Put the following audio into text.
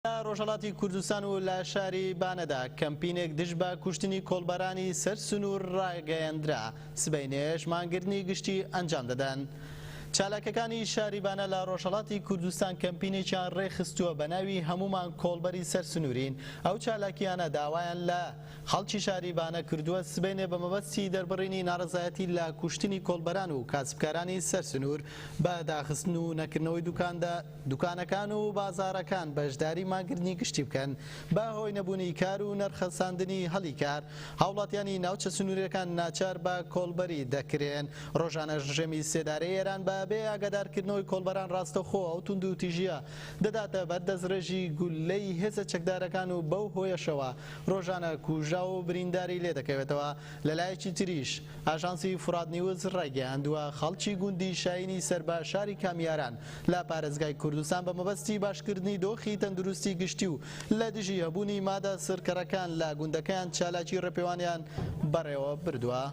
لە ڕۆژهەڵاتی کوردستان و لە شاری بانەدا کەمپینێک دژ بە کوشتنی کۆڵبەرانی سەر سنوور ڕاگەیەندرا، سبەینێش مانگرتنی گشتی ئەنجام دەدەن. چالاکەکانی شاری بانە لە ڕۆژهەڵاتی کوردستان کەمپینێکیان ڕێکخستووە بە ناوی هەموومان کۆڵبەری سەر سنوورین. ئەو چالاکییانە داوایان لە خەڵکی شاری بانە کردووە سبەینێ بە مەبەستی دەربڕینی ناڕەزایەتی لە کوشتنی کۆڵبەران و کاسبکارانی سەر سنوور بە داخستن و نەکردنەوەی دوکاندا دوکانەکان و بازاڕەکان بەشداری مانگرتنی گشتی بکەن. بە هۆی نەبوونی کار و نەرخەساندنی هەلی کار، هاوڵاتیانی ناوچە سنوورییەکان ناچار بە کۆڵبەری دەکرێن. ڕۆژانەش ڕژێمی سێدارەی ئێران بە بێ ئاگادارکردنەوەی کۆڵبەران ڕاستەوخۆ ئەو توندوتیژییە دەداتە بەر دەستڕێژی گوللەی هێزە چەکدارەکان و بەو هۆیەشەوە ڕۆژانە کوژراو و برینداری لێدەکەوێتەوە. لەلایەکی تریش ئاژانسی فورات نیوز ڕایگەیاندووە، خەڵکی گوندی شاهینی سەر بە شاری کامیاران لە پارێزگای کوردستان بە مەبەستی باشکردنی دۆخی تەندروستی گشتی و لە دژی هەبوونی مادە سڕکەرەکان لە گوندەکەیان چالاکی ڕێپێوانیان بەڕێوە بردووە.